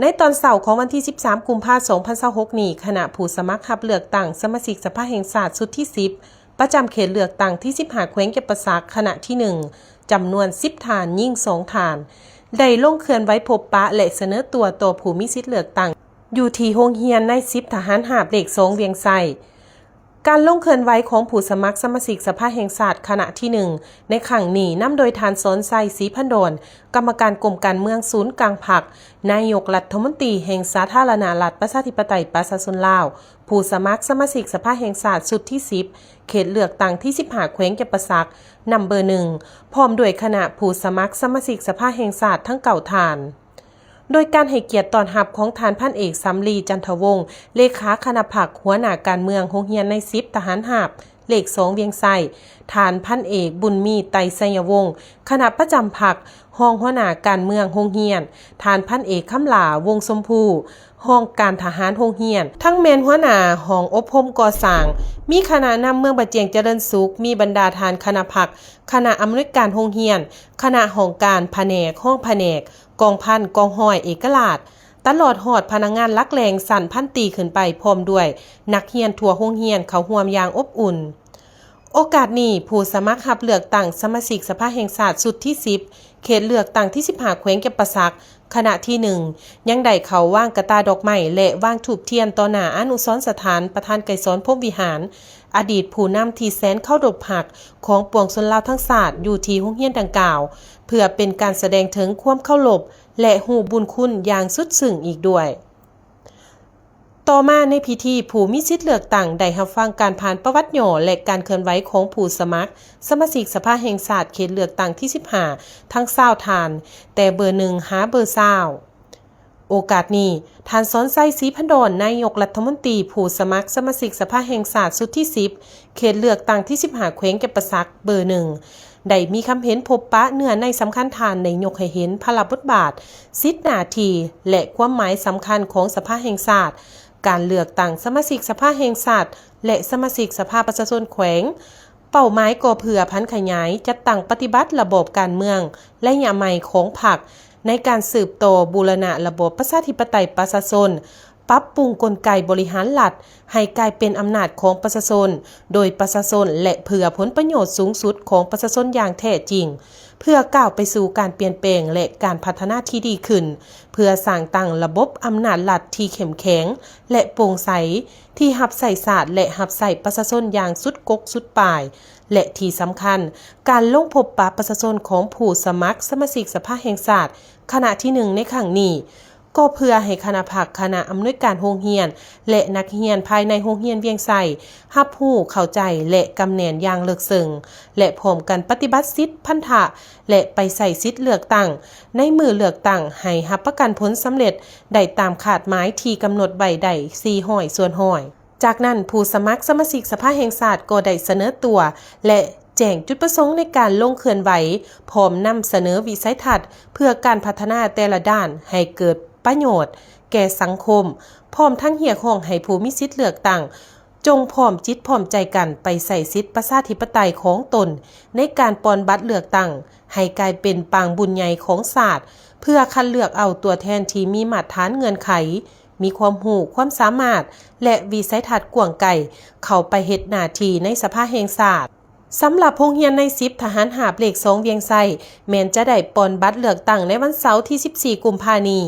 ໃນຕອນເຊົ້າຂອງວັນທີສິບສາມ ກຸມພາ ສອງພັນຊາວຫົກນີ້, ຄະນະຜູ້ສະໝັກຮັບເລືອກຕັ້ງສະມາຊິກສະພາແຫ່ງຊາດຊຸດທີສິບ ປະຈຳເຂດເລືອກຕັ້ງທີສິບຫ້າ ແຂວງຈຳປາສັກ ຄະນະທີໜຶ່ງ ຈຳນວນສິບທ່ານ, ຍິງສອງທ່ານ ໄດ້ລົງເຄື່ອນໄຫວພົບປະ ແລະ ສະເໜີຕົວຕໍ່ຜູ້ມີສິດເລືອກຕັ້ງ ຢູ່ທີ່ໂຮງຮຽນນາຍສິບທະຫານຮາບເລກສອງ ວຽງໄຊ. ການລົງເຄື່ອນໄຫວຂອງຜູ້ສະໝັກສະມາຊິກສະພາແຫ່ງຊາດຄະນະທີໜຶ່ງ ໃນຄັ້ງນີ້ ນຳໂດຍທ່ານ ສອນໄຊ ສີພັນດອນ ກຳມະການກົມການເມືອງສູນກາງພັກ, ນາຍົກລັດຖະມົນຕີແຫ່ງສາທາລະນະລັດປະຊາທິປະໄຕປະຊາຊົນລາວ, ຜູ້ສະໝັກສະມາຊິກສະພາແຫ່ງຊາດຊຸດທີສິບ ເຂດເລືອກຕັ້ງທີສິບຫ້າ ແຂວງຈຳປາສັກ ນຳເບີໜຶ່ງ ພ້ອມດ້ວຍຄະນະຜູ້ສະໝັກສະມາຊິກສະພາແຫ່ງຊາດທັງເກົ້າທ່ານ. ໂດຍການໃຫ້ກຽດຕ້ອນຮັບຂອງທ່ານພັນເອກ ສຳລີ ຈັນທະວົງ ເລຂາຄະນະພັກ, ຫົວໜ້າການເມືອງໂຮງຮຽນນາຍສິບທະຫານຮາບເລກສອງ ວຽງໄຊ, ທ່ານພັນເອກ ບຸນມີ ໄຕໄຊຍະວົງ ຄະນະປະຈຳພັກ, ຮອງຫົວໜ້າການເມືອງໂຮງຮຽນ, ທ່ານພັນເອກ ຄຳຫຼາ ວົງຊົມພູ ຮອງການທະຫານໂຮງຮຽນ, ທັງແມ່ນຫົວໜ້າຫ້ອງອົບຮົມກໍ່ສ້າງ, ມີຄະນະນຳເມືອງບາຈຽງຈະເລີນສຸກ, ມີບັນດາທ່ານຄະນະພັກ, ຄະນະອຳນວຍການໂຮງຮຽນ, ຄະນະຫ້ອງການ, ພະແນກ, ຮອງພະແນກ, ກອງພັນ, ກອງຮ້ອຍ, ເອກະລາດ, ຕະຫຼອດຮອດພະນັກງານຫຼັກແຫຼ່ງຊັ້ນພັນຕີຂຶ້ນໄປ, ພ້ອມດ້ວຍນັກຮຽນທົ່ວໂຮງຮຽນເຂົ້າຮ່ວມຢ່າງອົບອຸ່ນ. ໂອກາດນີ້, ຜູ້ສະໝັກຮັບເລືອກຕັ້ງສະມາຊິກສະພາແຫ່ງຊາດຊຸດທີສິບ ເຂດເລືອກຕັ້ງທີສິບຫ້າ ແຂວງຈຳປາສັກ ຄະນະທີໜຶ່ງ ຍັງໄດ້ເຂົ້າວາງກະຕ່າດອກໄມ້ ແລະ ວາງທູບທຽນຕໍ່ໜ້າອະນຸສອນສະຖານປະທານໄກສອນ ພົມວິຫານ, ອະດີດຜູ້ນຳທີ່ແສນເຄົາລົບຮັກຂອງປວງຊົນລາວທັງຊາດ ຢູ່ທີ່ໂຮງຮຽນດັ່ງກ່າວ ເພື່ອເປັນການສະແດງເຖິງຄວາມເຄົາລົບ ແລະ ຮູ້ບຸນຄຸນຢ່າງສຸດຊຶ້ງອີກດ້ວຍ. ຕໍ່ມາໃນພິທີ, ຜູ້ມີສິດເລືອກຕັ້ງໄດ້ຮັບຟັງການຜ່ານປະຫວັດຫຍໍ້ ແລະ ການເຄື່ອນໄຫວຂອງຜູ້ສະໝັກສະມາຊິກສະພາແຫ່ງຊາດເຂດເລືອກຕັ້ງທີສິບຫ້າ ທັງຊາວທ່ານ, ແຕ່ເບີໜຶ່ງຫາເບີຊາວ. ໂອກາດນີ້, ທ່ານ ສອນໄຊ ສີພັນດອນ ນາຍົກລັດຖະມົນຕີ ຜູ້ສະໝັກສະມາຊິກສະພາແຫ່ງຊາດຊຸດທີສິບ ເຂດເລືອກຕັ້ງທີສິບຫ້າ ແຂວງຈຳປາສັກ ເບີໜຶ່ງ ໄດ້ມີຄຳເຫັນພົບປະເນື້ອໃນສຳຄັນ. ທ່ານໄດ້ຍົກໃຫ້ເຫັນພາລະບົດບາດ, ສິດໜ້າທີ່ ແລະ ຄວາມໝາຍສຳຄັນຂອງສະພາແຫ່ງຊາດ, ການເລືອກຕັ້ງສະມາຊິກສະພາແຫ່ງຊາດ ແລະ ສະມາຊິກສະພາປະຊາຊົນແຂວງ, ເປົ້າໝາຍກໍເພື່ອຜັນຂະຫຍາຍ, ຈັດຕັ້ງປະຕິບັດລະບອບການເມືອງໄລຍະໃໝ່ຂອງພັກ ໃນການສືບຕໍ່ບູລະນະລະບອບປະຊາທິປະໄຕປະຊາຊົນ, ປັບປຸງກົນໄກບໍລິຫານລັດໃຫ້ກາຍເປັນອຳນາດຂອງປະຊາຊົນ, ໂດຍປະຊາຊົນ ແລະ ເພື່ອຜົນປະໂຫຍດສູງສຸດຂອງປະຊາຊົນຢ່າງແທ້ຈິງ, ເພື່ອກ້າວໄປສູ່ການປ່ຽນແປງ ແລະ ການພັດທະນາທີ່ດີຂຶ້ນ, ເພື່ອສ້າງຕັ້ງລະບົບອຳນາດລັດທີ່ເຂັ້ມແຂງ ແລະ ໂປ່ງໃສ, ທີ່ຮັບໃຊ້ຊາດ ແລະ ຮັບໃຊ້ປະຊາຊົນຢ່າງສຸດກົກສຸດປາຍ ແລະ ທີ່ສຳຄັນ, ການລົງພົບປະປະຊາຊົນຂອງຜູ້ສະໝັກສະມາຊິກສະພາແຫ່ງຊາດ ຄະນະທີໜຶ່ງ ໃນຄັ້ງນີ້ ກໍເພື່ອໃຫ້ຄະນະພັກ, ຄະນະອຳນວຍການໂຮງຮຽນ ແລະ ນັກຮຽນພາຍໃນໂຮງຮຽນວຽງໄຊ ຮັບຮູ້, ເຂົ້າໃຈ ແລະ ກຳແໜ້ນຢ່າງເລິກເຊິ່ງ ແລະ ພ້ອມກັນປະຕິບັດສິດ, ພັນທະ ແລະ ໄປໃຊ້ສິດເລືອກຕັ້ງໃນມື້ເລືອກຕັ້ງ ໃຫ້ຮັບປະກັນຜົນສຳເລັດໄດ້ຕາມຄາດໝາຍທີ່ກຳນົດໄວ້ໄດ້ສີ່ຮ້ອຍສ່ວນຮ້ອຍ. ຈາກນັ້ນ, ຜູ້ສະໝັກສະມາຊິກສະພາແຫ່ງຊາດກໍໄດ້ສະເໜີຕົວ ແລະ ແຈ້ງຈຸດປະສົງໃນການລົງເຄື່ອນໄຫວ, ພ້ອມນຳສະເໜີວິໄສທັດເພື່ອການພັດທະນາແຕ່ລະດ້ານໃຫ້ເກີດປະໂຫຍດແກ່ສັງຄົມ, ພ້ອມທັງຮຽກຮ້ອງໃຫ້ຜູ້ມີສິດເລືອກຕັ້ງ ຈົ່ງພ້ອມຈິດພ້ອມໃຈກັນໄປໃຊ້ສິດປະຊາທິປະໄຕຂອງຕົນໃນການປ່ອນບັດເລືອກຕັ້ງ ໃຫ້ກາຍເປັນປາງບຸນໃຫຍ່ຂອງຊາດ, ເພື່ອຄັດເລືອກເອົາຕົວແທນທີ່ມີມາດຖານເງື່ອນໄຂ, ມີຄວາມຮູ້ຄວາມສາມາດ ແລະ ວິໄສທັດກວ້າງໄກ ເຂົ້າໄປເຮັດໜ້າທີ່ໃນສະພາແຫ່ງຊາດ. ສຳລັບໂຮງຮຽນນາຍສິບທະຫານຫາບເລກສອງ ວຽງໄຊ ແມ່ນຈະໄດ້ປ່ອນບັດເລືອກຕັ້ງໃນວັນເສົາທີສິບສີ່ ກຸມພານີ້.